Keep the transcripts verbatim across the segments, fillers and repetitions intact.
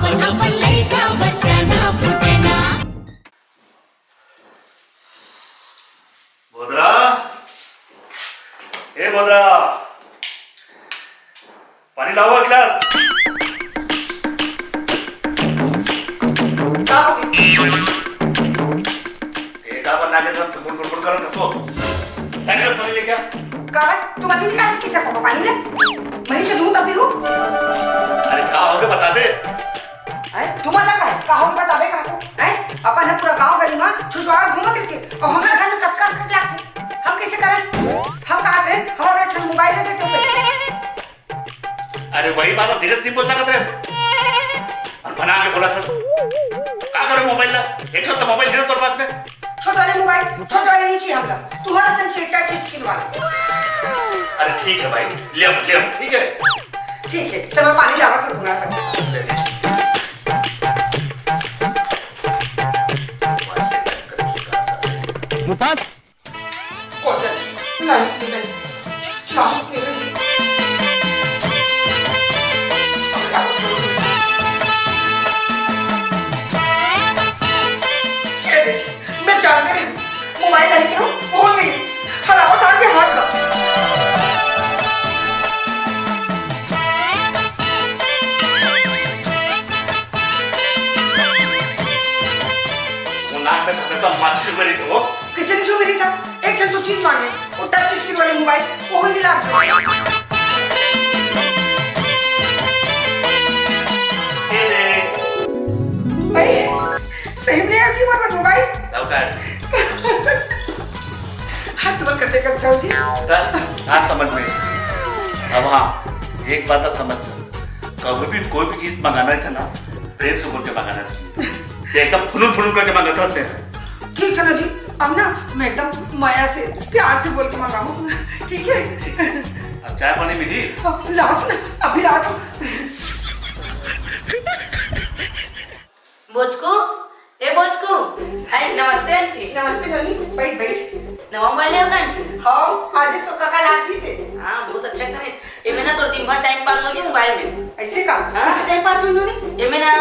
अपन लइका बच्चा ना फूटे ना। बोदरा, ए बोदरा, पानी लाओ एक गिलास। का हो गया? ए, का बना के सब गुड़ गुड़ गुड़ करत हसो? जा गिलास पानी लेके आ। का बा? तू मम्मी निकाल के किसे को पानी ले? मैं ही चलूं तब भी हूँ। अरे का हो गया बता दे। अरे तू मन लगा है, का हो गया बताबे का तो? हैं? अपन हम पूरा गांव गली में छुछुआ घूमत रहिथे। और हमरा घर में कतका असकट लागथे। हम कैसे करें? हम कहा थे, हमारा ठन मोबाइल दे दे तू। अरे वही बात, धीरे से नहीं बोल सकत रहे। और बना के बोला था। का करे मोबाइल ला? एक ठो तो मोबाइल है ना तोर पास में। छोट वाले मोबाइल, छोट वाले नहीं चाहिए हमरा। तुम्हारा सन चाहिए टच स्क्रीन वाला। अरे ठीक है भाई, ले आओ, ले आओ, ठीक है? ठीक है, तो मैं पानी लावा था तुम्हारे पास। ले, ले। मुमताज। कोचर, लाइट नहीं है। लाइट नहीं है। अब क्या करूं? ये देख, मैं जानते नहीं, मोबाइल नहीं क्यों? फोन नहीं। हलावा था के हाथ का। वो नाक में तो हमेशा माछी चुभ रही थी वो। किसे नहीं चुभ रही था? एक ठन तो चीज मांगे, वो टच स्क्रीन वाली मोबाइल, वो नहीं लागते। ये ले। भाई, सही में आज ही वाला मोबाइल। लौटा है। हाथ बंद करते कब जाओ जी? हाँ, आज समझ में। अब हाँ, एक बात तो समझ जा। कभी भी कोई भी चीज मंगाना है था ना, प्रेम से बोल के मंगाना चाहिए। ये एकदम फुनुर फुनुर करके मंगाता हंसते हैं। ठीक है ना जी, अब ना मैं एकदम मया से, प्यार से बोल के मंगाऊँ, ठीक है? अब चाय पानी मिली? अब लाओ ना, अभी लाओ। बोचकू, ए बोचकू, हाय, नमस्ते आंटी। नमस्ते नोनी, बैठ, बैठ। नवा मोबाइल ले हो का आंटी? हाँ, आज तो काका लाग दी से। हाँ, बहुत अच्छा करे। एमे ना तोर दिन भर टाइम पास हो गया मोबाइल में। ऐसे का? हाँ। कैसे टाइम पास होई नोनी? एमे ना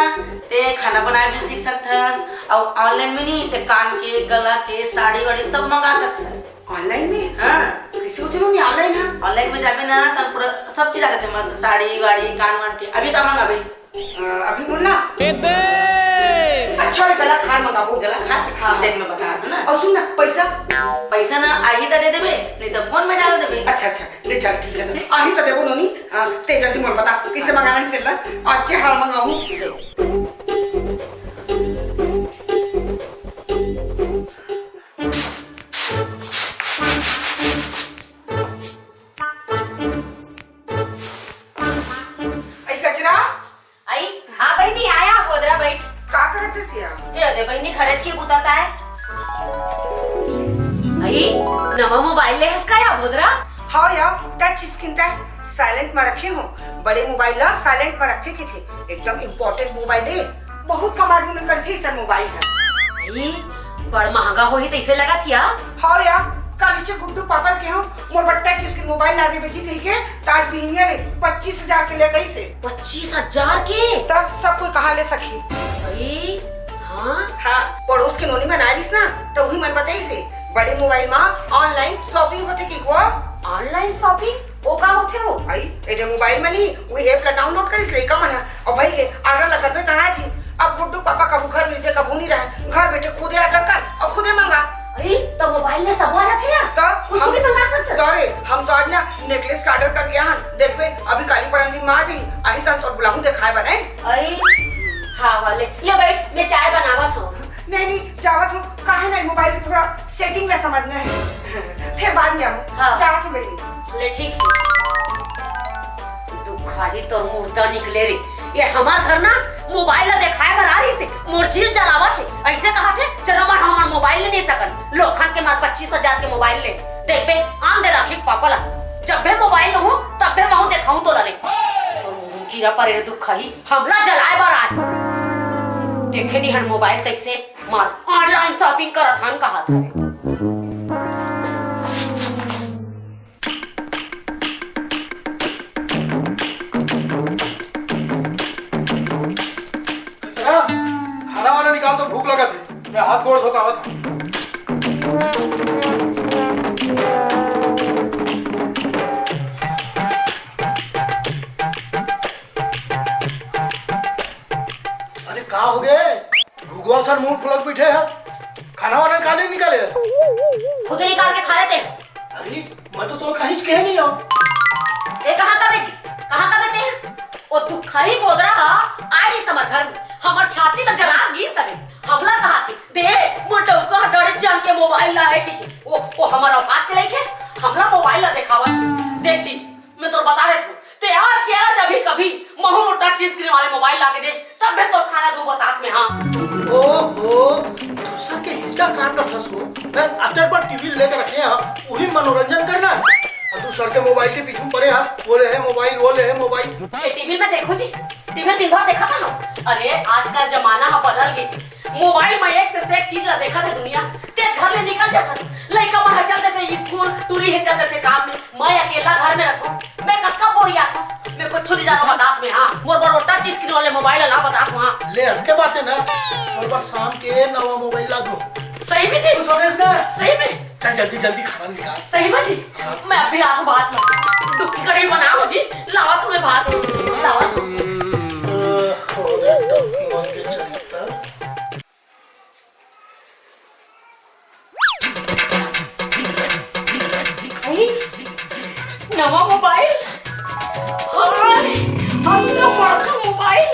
ते खाना बनाए भी सीख सकत हस, और ऑनलाइन में नहीं ते कान के, गला के, साड़ी वाड़ी सब मंगा सकत हस। ऑनलाइन में? हाँ। कैसे होथे नोनी ऑनलाइन? हाँ, ऑनलाइन में जाबे ना, तब पूरा सब चीज आ जाथे मस्त, साड़ी वाड़ी, कान वान के। अभी का मंगाबे? अ, अभी बोल ना। अच्छा, गला खार मंगाबो। गला खार? हाँ, हाँ। देख, मैं बता था ना। और सुन ना, पैसा? पैसा ना आही त दे देबे, नहीं तो फोन में डाल देबे। अच्छा, अच्छा, ले चल, ठीक है। ठीक। आही त देबो नोनी। हाँ, ते जल्दी मोर बता, कैसे मंगाना है तेला? अच्छे हार मंगाऊँ। आई कचरा। आई, हाँ बहिनी, आया, गोदरा बैठ। का करत हस या? ये दे बहिनी, खरच के बुता ताय। आई, नवा मोबाइल ले हस का या गोदरा? हाँ या, टच स्क्रीन ताय, साइलेंट में रखे हो। बड़े मोबाइल ला साइलेंट में रखे के थे, एकदम इम्पोर्टेंट मोबाइल है। बहुत कम आदमी मन करथे अइसन मोबाइल ह। भाई, बड़ महंगा होही तइसे लगत हिया। हव या, कालीचे गुड्डू पापा ल केहेंव, मोर बर टच स्क्रीन मोबाइल ला देबे जी कहिके, त आज बिहनिया ले पच्चीस हजार के लेके आइसे। पच्चीस हजार के? त सब कोई कहाँ ले सकही? भाई, हाँ? हाँ, पड़ोस के नोनी मन आए रिहिस ना, त उही मन बताइसे, बड़े मोबाइल म ऑनलाइन शॉपिंग होथे कहिके। Online shopping? ओ का होथे ओ? भाई, ए दे मोबाइल म नी, उही ऐप ला डाउनलोड करिस लइका मन ह, अउ भाई के ऑर्डर ला करबे त आ जी। अब गुड्डू पापा कभू घर मिलथे, कभू नी रहय, घर बइठे खुदे ऑर्डर कर अउ खुदे मंगा। अरे, त मोबाइल में सब आ जाथे या? त कुछ हम भी मंगा सकत? त अरे, हम तो आज ना नेकलेस के ऑर्डर करके आहन, देखबे अभी काली परम दिन म आ जाही, आही त हम तोर बुलाहूं देखाय बर। अरे, हाँ, हाँ, ले, ले बैठ, मैं चाय बनावत हूँ। नहीं, नहीं, जावत हूँ, काहे ना मोबाइल के थोड़ा सेटिंग ला समझना है, फिर बाद में आऊँ। हाँ। जावत हूँ बहिनी। ले ठीक है। दुखाही तोर मुर्दा निकले रे। ये हमार घर ना मोबाइल ला देखाय बर आ रहिसे, मोर जी ल जलावत हे। अइसे कहत हे, चलो मार हमार मोबाइल ले नहीं सकन। लोखन के मार पच्चीस हजार के मोबाइल ले। देखबे, आन दे राखी के पापा ला। जब भी मोबाइल लहूँ, तब भी महूँ देखाऊँ तोला रे। तोर मुंह कीरा परे रे दुखाही, हमला जलाय बर आय। देखे नहीं हन मोबाइल तइसे, मार ऑनलाइन शॉपिंग करत हन कहत हवे। का हो गे? घुघुआ सन मुंह फुलक बैठे हस। खाना वाना का नहीं निकाले हस? खुदे निकाल के खा लेते हैं। अरे, मैं तो तोला कहीं कहे नहीं हूँ। ए, कहाँ का बेजी? कहाँ का बेटे हैं? ओ दुखही बोदरा हा, आए रहिस हमर घर में। हमर छाती ला जला गिस हवे। हमला कहा थे, दे, मोर डउका ह डरे जान के मोबाइल ला है कि, कि ओ, ओ हमर औकात के लइके, हमला मोबाइल ला देखावत। देख जी, मैं तोर बता देत हूँ, ते आज के आज अभी कभी महू ला टच स्क्रीन वाले मोबाइल ला के दे, तब भी तोर खाना दू बतात में, हाँ। ओहो, दूसर के हिजड़ा काट रखस हो। मैं अतेक बड़ टीवी लेके रखे हूँ, वही मनोरंजन करना है। और दूसर के मोबाइल के पीछू पड़े हाथ, वो ले है मोबाइल, वो ले है मोबाइल। ये टीवी में देखो जी, टीवी दिन भर देखा था ना। अरे, आजकल जमाना हा बदल गई, मोबाइल में एक से एक चीज ला देखत हे दुनिया। ते घर ले निकल जाथस, लइका मन ह चल देथे स्कूल, टूरी हे चल देथे काम में, मैं अकेला घर में रथों, मैं कतका बोरियाथों। मैं कुछ नहीं जानो बतात में, हाँ, मोर बर ओ टच स्क्रीन वाले मोबाइल ला बतात हूँ, हाँ। ले, अब के बात है ना, मोर बर शाम के नवा मोबाइल ला दो। सही में जी? तू सुनेस ना? सही में? चल जल्दी जल्दी खाना निकाल। सही में जी? हाँ। मैं अभी आथों बात में, डुबकी कढ़ी बनाओ जी, लावत हूँ मैं भात, लावत हूँ। अरे, डुबकी मन के चरित्र। आई, नवा मोबाइल। हाय, अतना बड़का मोबाइल।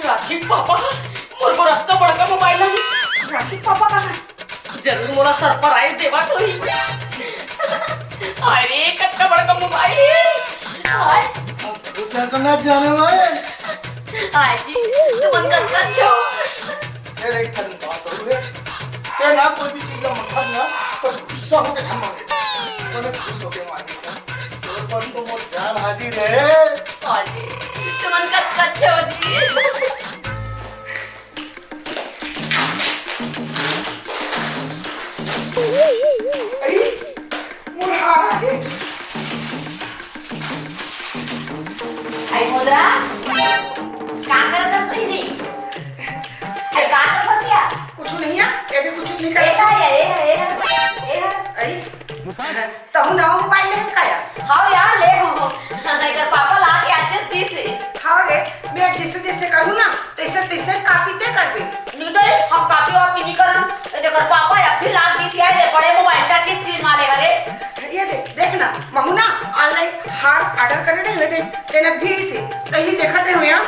राखी पापा, मोर बर अतना बड़का मोबाइल लाही। राखी पापा कहाँ? जरूर मोला सरप्राइज देवत होही। अरे, कतना बड़का मोबाइल हे। हाय। खुश हस ना जाने वाले। हाय जी, तुमन कतना अच्छा हो। यार, एक ठन बात और है। ते ना कोई भी चीज ला मांगत ना, तो गुस्सा होके ठन मांगे। तने खुश होके मांगे। तोर बर तो मोर जान हाजिर है। हाँ जी, तुमन कतका अच्छा हो जी। अरे, मोर हार आ गे। आई बोदरा, का करत हस बहिनी? आई का करत हस या? कुछु नहीं है, ये भी कुछु नहीं ए करत। हा, ए हा, ए हा, ए हा। आई, तहूँ नवा मोबाइल लेस का या? हाँ यार, ले हूँ। एकर पापा ला के आज दिस हे। हाँ रे, मैं जैसे जैसे करूँ ना, तैसे तैसे कॉपी ते करबे। नहीं तो रे, हम कॉपी वॉपी नहीं करन। ए, तेकर पापा अभी ला दिस हे, ये बड़े मोबाइल टच स्क्रीन वाले हरे। ये दे, देख ना, महू ना ऑनलाइन हार ऑर्डर करे रहे, दे, तेने भी से, तो ही देखत रहे हो यार।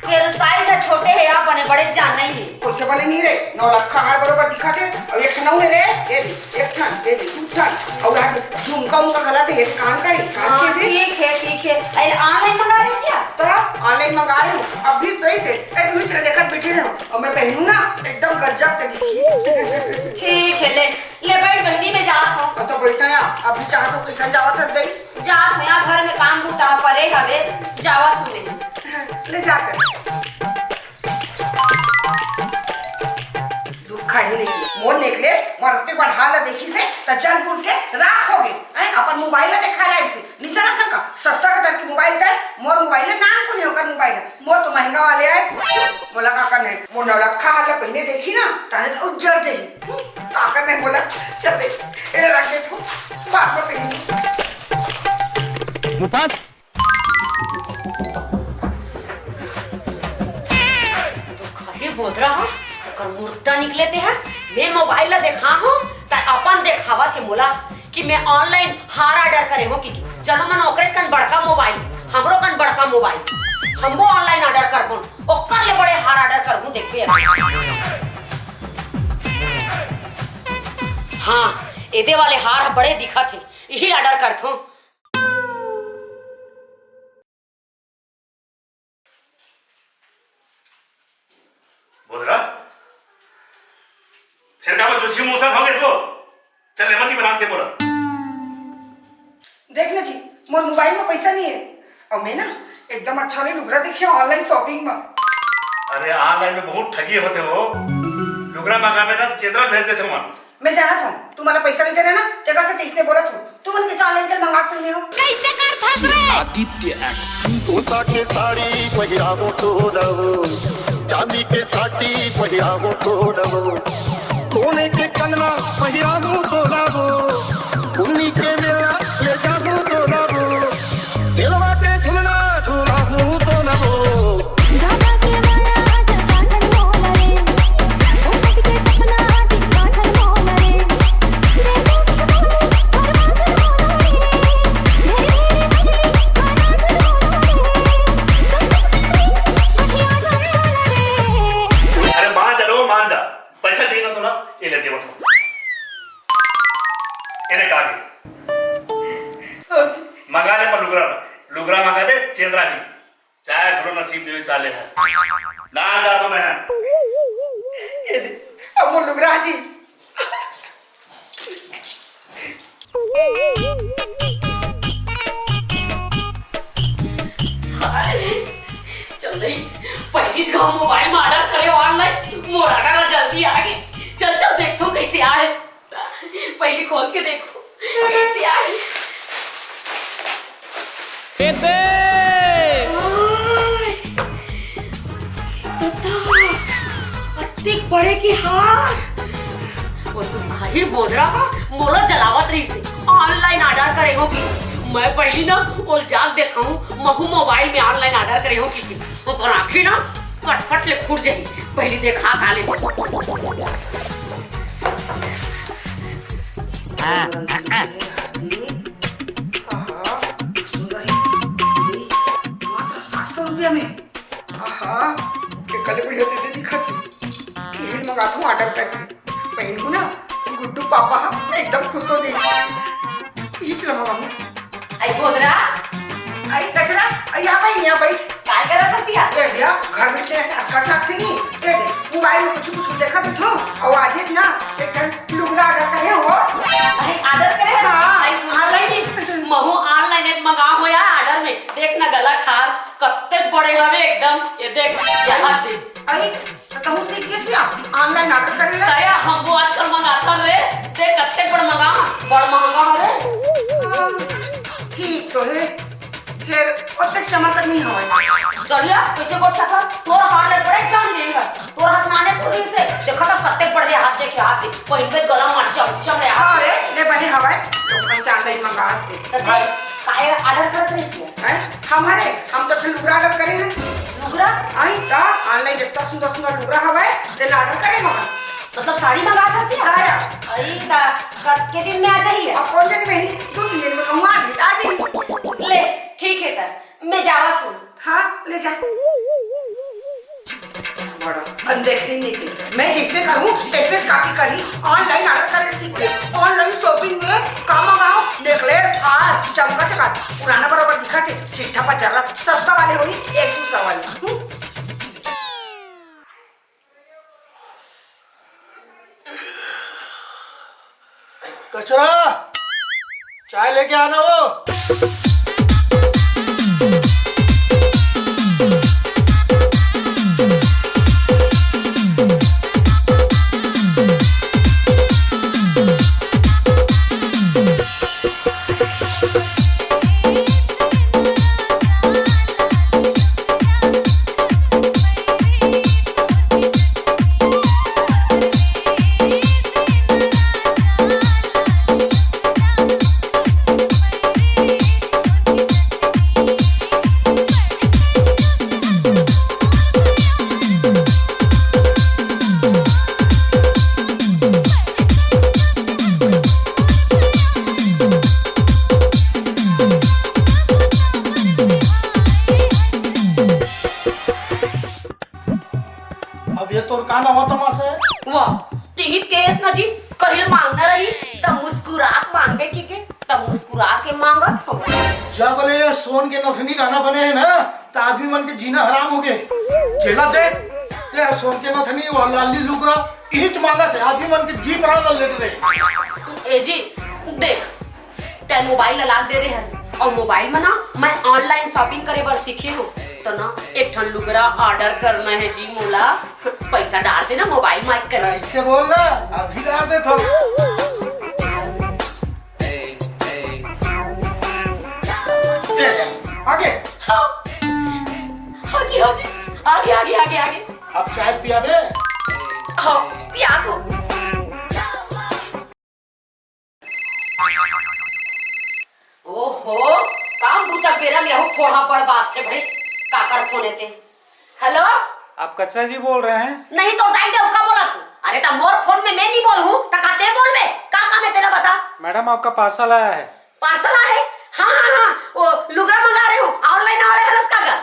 फेर साइज ह छोटे हे या, बने बड़े जान नहीं हे। कुछ बने नहीं रे, नौ लाख का हार बरोबर दिखत हे, अउ एक ठन अउ हे रे, ये दे, एक ठन, ये दे, दू ठन, अउ यहाँ झुमका उमका गला दे, एक काम करे, काम हाँ, के दे। ठीक हे, ठीक हे। अरे ऑनलाइन मंगा रहे क्या? तो ऑनलाइन मंगा रहे हो, अब भी सही से, ए, तू ही चले देखत बैठे रहो, अउ मैं पहनू ना, एकदम गजब के दिखी। ठीक हे, ले, ले बैठ बहिनी, मैं जात हूँ। अब तो बैठा या, अभी चार सौ पैसा जावत हस गई। जात हूँ या, घर में काम बूता परे हवे, जावत हूँ मैं। ले जाकर। दुख ही नहीं। मोर नेकलेस, मोर अत्ते बड़ हाल ला देखी से, त जल बुन के राख हो गे। हैं? अपन मोबाइल ला देखा ला इसे। नीचा रख का? सस्ता के दर के मोबाइल दे, मोर मोबाइल ले नाम कोनी ओकर मोबाइल। मोर तो महंगा वाले आए। मोला का करना है? मोर नौलखा हाल ला पहिने देखी ना, ताने तो उज्जर जही। हम्म, का करना है मोला? चल दे। एला रख दे तू। बाद में पहिने। मुपास। तो खही बोदरा हा, ओकर मुर्दा निकले ते हा, मैं मोबाइल ला देखा हूँ, त अपन देखावत हे मोला कि मैं ऑनलाइन हार ऑर्डर करे हूँ, कि, कि चलो मन ओकरे कन बड़का मोबाइल, हमरो कन बड़का मोबाइल, हमो ऑनलाइन ऑर्डर करबो, ओकर ले बड़े हार ऑर्डर करबो, देखबे अभी। हाँ, एदे वाले हार बड़े दिखत हे, इही ऑर्डर करथों। बोधरा, फेर काबर चुछी मुसर हो गेस वो? चल, लेमन टी बना के दे मोला। देख ना जी, मोर मोबाइल में पैसा नहीं है। और मैं ना एकदम अच्छा वाले लुगरा देखे ऑनलाइन शॉपिंग में। अरे, ऑनलाइन में बहुत ठगी होथे वो। लुगरा मंगाबे ना, चेतरा भेज देथे मन। मैं जानत हूँ, तू मोला पैसा नहीं देना ना, तेकर से इसने बोलत हूँ। तू मन किसे ऑनलाइन के मंगा के पहने हो? कैसे कर फंस रे? आदित्य एक्सक्लूसिव। तोता के साड़ी पहिराबो तोला वो, चांदी के साटी पहिराबो तोला वो, सोने के कंगना पहिराबो तोला वो, उन्नी के मेला ले जाबो तोला वो, दिलवा के झुलना झुलाबो तोला वो। दादा के माया आज पाछन हो ना जातो मैं। ये दे, अब मोर लुगरा जी। हाय, चल रही, पहिली च घांव मोबाइल में ऑर्डर करे ऑनलाइन, मोर ऑर्डर ह जल्दी आ गे। चल, चल, देखथों कइसे आय। पहिली खोल के देखहूं, कइसे आय। ए दे। ददा, अतेक बड़े के हार। ओ तुम भाई बोदरा हा, मोला जलावत रहिसे, ऑनलाइन ऑर्डर करे हो कि। मैं पहिली ना ओला जाके देखाहूं, महू मोबाइल में ऑनलाइन ऑर्डर करे हो कि। ओकर आँखी ना कटकट ले फूट जाही, पहिली देखा का ले। आहा, सुंदरी, मात्र सात सौ रुपया में। आहा, एकर ले बढ़िया दीदी दिखत हे। इही मंगाथंव ऑर्डर करके। पहिनहूं ना, गुड्डू पापा ह एकदम खुश हो जाही। इही च मंगाहूं। आई बोदरा। आई कचरा, आई आ बहिनी, आ बइठ। काय करत हस या? ए भैया, घर में इतने असकट लागथे नी। ए दे, मोबाइल में कुछ कुछ देखत हंव, अउ आजेच ना एक ठन लुगरा ऑर्डर करे हंव। आई ऑर्डर करे हस? हाँ, आई सुन ऑनलाइन। महू ऑनलाइन एक मंगाहूं या ऑर्डर में। देख ना गला के हार, कत्ते बड़े हवे एकदम। ये देख, ये हाथ दे। अरे, त तहूं सीख गेस या ऑनलाइन ऑर्डर करे ला? दया, हमू आजकल मंगाथन रे। देख, कत्ते बड़ मंगा, बड़ महंगा हवे। हाँ, ठीक तो हे, फेर ओतेक चमक नइ हवय। दरिया, कइसे गोठियाथस? तोर हाथ ले बड़े जान लेही हस। तोर हाथ नाने कुन रहिसे। देखत हस कत्ते बड़े हाथ देखे, हाथ दे। पहिनबे गला म चमचम ले हाथ। हाँ रे, ले बने हवय। तो हम के ऑनलाइन मंगास दे। त भाई, काय ऑर्डर करत रहिसे? हैं? हमरे, हम तो फिर लुगरा ऑर्डर करे हन। लुगरा? आई त, ऑनलाइन इतना सुंदर सुंदर लुगरा हवय, तेला ऑर्डर करे हवन। मतलब साड़ी मंगात हस या? हाँ यार। अरे त कतके दिन में आ जाही? अब कौन दिन में ही? दो तीन दिन में कहूँ आ जाही, आ जाही। ले, ठीक हे त, मैं जावत हूँ। हाँ, ले जा। बड़ा अनदेखी नहीं की। मैं जैसे करूँ, तैसे काकी करी। ऑनलाइन ऑर्डर करे सीख गई। ऑनलाइन शॉपिंग में का मंगाओ? नेकलेस, हार, चमका चमका। पुराना बराबर दिखत हे, सिट्ठा पर जरा सस्ता वाले होई, एक दू सौ वाले। हम्म? कचरा, चाय लेके आना वो। अब ये तोर का नवा तमाशा हे? वाह, तिहित केस न जी, कहिल मांगना रही, त मुस्कुरा के मांगबे कहिके, त मुस्कुरा के मांगत हव। जब ले ये सोन के नथनी गाना बने हे ना, त आदमी मन के जीना हराम हो गए। जेला देख, ते सोन के नथनी, वो लाली लुगरा, इहिच मांगत हे, आदमी मन के जी प्राण ल लेत रहे। ए जी, देख, तैं मोबाइल ला लाद दे रहे हस, अउ मोबाइल में ना मैं ऑनलाइन शॉपिंग करे बर सीखे हूँ, तो ना एक ठन लुगरा ऑर्डर करना हे जी मोला। पैसा डाल देना मोबाइल में कर। ऐसे बोल ना, अभी डाल देता हूँ। ए, आगे। हाँ। हाँ जी, हाँ जी। आगे, आगे, आगे, आगे। अब चाय पिया बे। हाँ, पिया तो। ओहो, काम बूता बेरा में अहू फोड़ा बड़ बाजथे भाई, काकर फोन हे ते? हेलो? आप कचरा जी बोल रहे हैं? नहीं तो दाई दे, का बोलत हूँ? अरे, त मोर फोन में मैं नहीं बोलहूँ, त का ते बोलबे? का काम हे तेला, बता। मैडम, आपका पार्सल आया है। पार्सल आए? हाँ, हाँ, हाँ, वो लुगरा मंगा रहे हो, ऑनलाइन आ रहे हरस का का?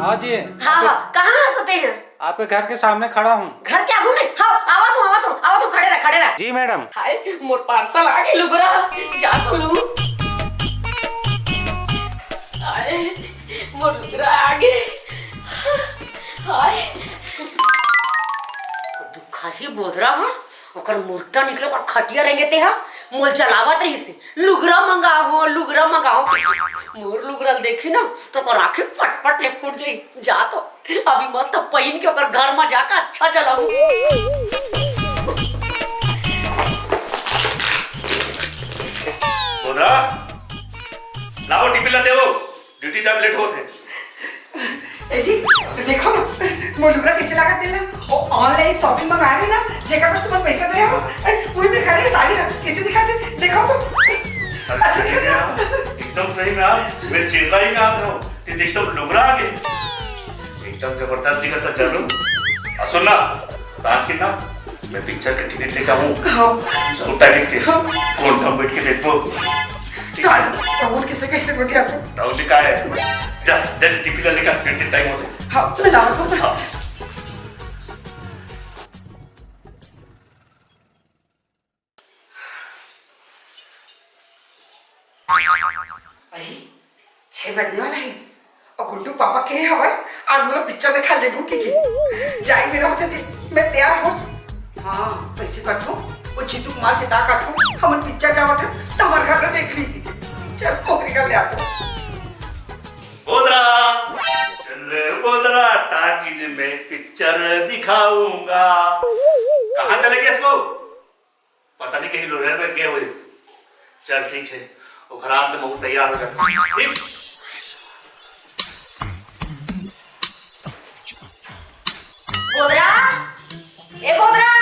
हाँ जी। हाँ, हाँ, कहाँ हस ते हैं? आपके घर के सामने खड़ा हूँ। घर के आगू में? हाँ, आवत हूँ, आवत हूँ, आवत हूँ, खड़े रह, खड़े रह। जी मैडम। हाय, मोर पार्सल आ गे लुगरा, जा तो लू। हाय, मोर लुगरा आ गे। हाय। दुखाही बोदरा हा, ओकर मुर्दा निकले, ओकर खटिया रेंगे ते हा, मोल जलावत रहिस हे, "लुगरा मंगाहो, लुगरा मंगाहो।" मोर लुगरा ल देखी ना, त ओकर आँखी फटफट ले फूट जाई। जा तो, अभी मस्त पहिन के ओकर घर म जाके अच्छा चलाहूँ। बोदरा, लाओ टिफिन ला देवो। ड्यूटी जात लेट होत हे। ए जी, देखो ना, मोर लुगरा कइसे लागत हे ना? वो online shopping मंगाए हे ना, जेकर बर तुमन पैसा दे हो। ए, वही में खाली साड़ी हे, कइसे दिखत हे? देखो तो। अरे अच्छा सही दिखत में हे। यार, एकदम सही में यार, मैं चेहरा ही में आत रहो, ते एकदम लुगरा आगे। एकदम जबरदस्त दिखत हे, चलो। आ सुन ना, सांझ के ना, मैं पिक्चर के टिकट लेके आऊँ। हाँ। जरूर टैगिस के। हाँ। कौन हम बैठ के देखबो। ठीक है। तो, तो उठ किसे कैसे बैठे आते? तो उठ का है? जा, जल्दी टिफिन लेकर फिर टाइम होते। हाँ, तुम्हें जाना था। हाँ। अरे, छह बजने वाला है और गुड्डू पापा के हवय, आज मोला पिक्चर देखा लेबू के के। जाए मेरा हो जाते, मैं तैयार हो। हाँ, कैसे करथो? वो जीतू कुमार चिता का थो, हमन पिक्चर जावत है, तो हमारे घर में देख ली। चल, मोकरी कर ले आते। बोदरा, चल रे बोदरा, टाकीज में पिक्चर दिखाऊंगा। कहाँ चले गए इसको? पता नहीं कहीं लोरिया में गए हुए। चल ठीक है, वो घर आते मैं तैयार हो जाता हूँ। ठीक? बोदरा, ए बोदरा,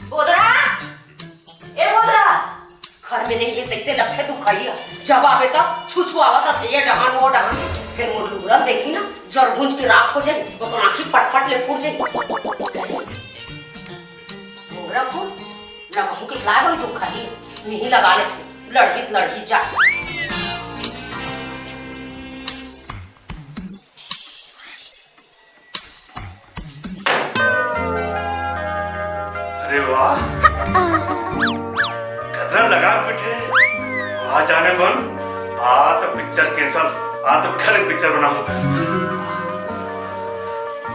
बोदरा, ए बोदरा। घर में नहीं है, तैसे लखे दुखाई है। जब आवे तब छुछुआवत है, ये डहान वो डहान। फिर मोर लुगरा देखी ना, जर भूंज के राख हो जाए, वो तो आँखी पटपट ले फूट जाए। मोरा को लगाऊं के लाए होई धोखा दी, नहीं लगा ले, लड़की त लड़की जा। अरे वाह, गदरा लगा बैठे। आ जाने बन, आ तो पिक्चर कैंसिल, आ तो घर पिक्चर बनाऊंगा।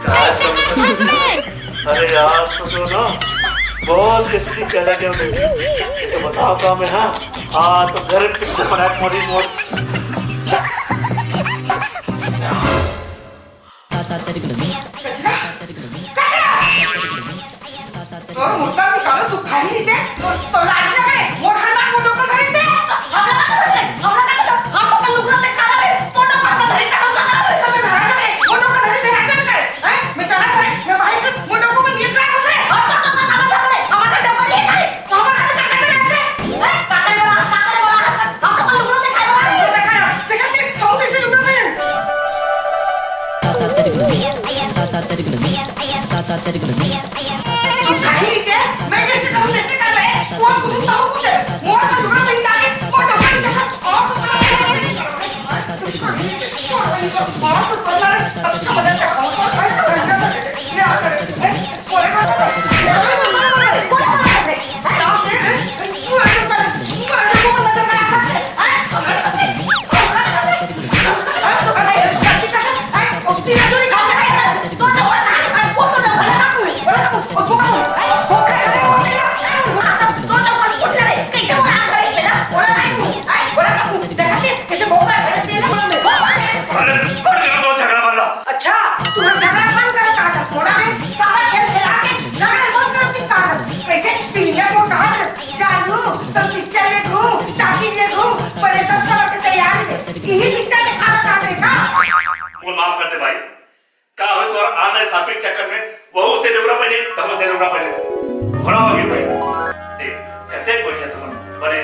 कैसे कर फंस गए? अरे यार, तो सुनो, बॉस के सिटी चला गया बेटे। ये तो बताओ काम है, हाँ? हाँ, तो घर पिक्चर बना के मोड़ी मोड़। तोर मुद्दा निकालो, तू खाई नहीं दे, तो, तो लाज ना करे। मोर घर बात मोटो का घर से, हम लोग का घर से, हम लोग का घर, हम तो कल लुगरा ले काला रे, मोटो का घर धरी, हम लोग का घर से, मोटो का घर से, राजा में करे। हैं? मैं चला करे, मैं भाई को, मोटो को ये ट्रैक से, हम तो, तो, तो, तो, तो, हमारा डबल ये है, तो हमारा घर का घर से, हैं? काका बोला, काका बोला, हम तो कल लुगरा ले खाए वाला है, देखा, देखा, देखा, कौन कैसे लुगरा में? तू खाई नहीं दे, मैं जैसे कहूँ तैसे कर रहे, वो कुछ तो कुछ मोर से जुड़ा नहीं जाके, वो डॉक्टर से बस और तो बड़ा अच्छा बना था, और मैं आता है। बोले कौन सा? बोले कौन सा? अरे, फट गया तो झगड़ा वाला। अच्छा, तुम्हारा झगड़ा बंद करो, कहा था, सोना है, सारा खेल खेला के झगड़ा बंद करो, कि कहा था, कैसे पीने को कहा था, जानू, तुम पिक्चर देखो, टाकी देखो, बड़े सस्ता वक्त तैयार है, यही पिक्चर दिखाना चाहते हैं ना? वो माफ कर दे भाई, का होय तोर online shopping चक्कर में वहू से डोकरा पहने, तहू से डोकरा पहने से घोड़ा हो गया भाई। देख, कते बढ़िया तुमन बने,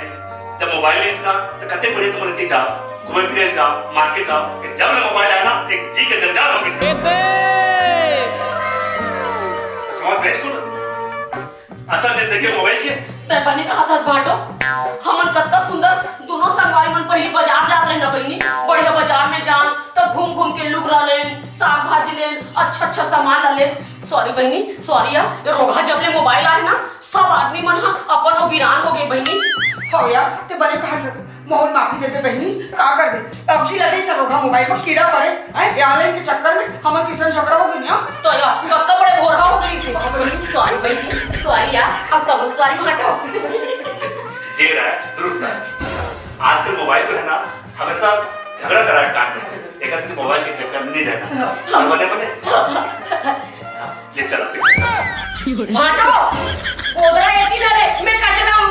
जब मोबाइल नहीं था तो कते बढ़िया तुमन इतनी जा घूमे फिरे जा, मार्केट जा, जब ले मोबाइल आया ना, एक जी के जंजाल हो गए। समझ में इसको ना? असल जिंदगी मोबाइल के। तै बने कहा था भाटो, हमन कतका सुंदर दोनों संगवारी मन पहली बाजार जात रहे ना बहिनी, बढ़िया बाजार में जान, तब घूम घूम के लुगरा लेन, साग भाजी लेन, अच्छा अच्छा सामान ला लेन। सॉरी बहिनी, सॉरी यार, ये रोगहा जब ले मोबाइल आए ना, सब आदमी मन हा अपन वो वीरान हो गए बहिनी। हो यार, ते बने कहा था। मोहन माफी दे दे बहिनी, का करबे? अब की लगे सब रोगहा मोबाइल में कीड़ा पड़े, हैं? ये ऑनलाइन के चक्कर में हमर किसन झगड़ा हो गई ना। तो या, कक्का बड़े भोरहा हो गई से। सॉरी बहिनी, सॉरी यार, अब तो सॉरी माटो। ये रहा है, दुरुस्त है। आजकल मोबाइल पे है ना, हमेशा झगड़ा कराए काम में। एक असली मोबाइल के चक्कर में नहीं रहना। हाँ। बने, बने। हाँ, ले चल, अब picture। माटो, बोदरा ये तीन अरे, मैं कचरा हूँ।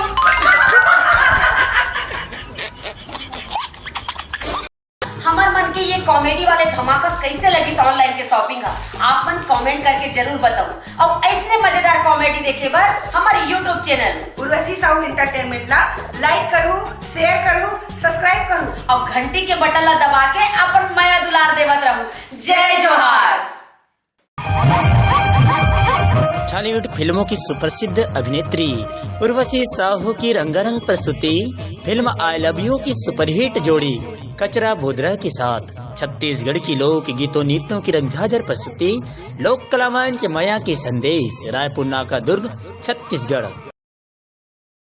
हमर मन के ये कॉमेडी वाले धमाका कैसे लगिस ऑनलाइन के शॉपिंग ह? आप मन कमेंट करके जरूर बताओ। अब ऐसने मजेदार कॉमेडी देखे बर हमर YouTube channel Urvashi Sahu entertainment ला लाइक करू, शेयर करू, सब्सक्राइब करू। अब घंटी के बटन ला दबा के अपन मया दुलार देवत रहू। जय जोहार। छॉलीवुड फिल्मों की सुप्रसिद्ध अभिनेत्री उर्वशी साहू की रंगारंग प्रस्तुति फिल्म आई लव यू की सुपरहिट जोड़ी कचरा बोदरा के साथ छत्तीसगढ़ की लोक गीतों नृत्यों की रंगझाझर प्रस्तुति लोक कलावान के मया के संदेश। रायपुर नाका दुर्ग, छत्तीसगढ़।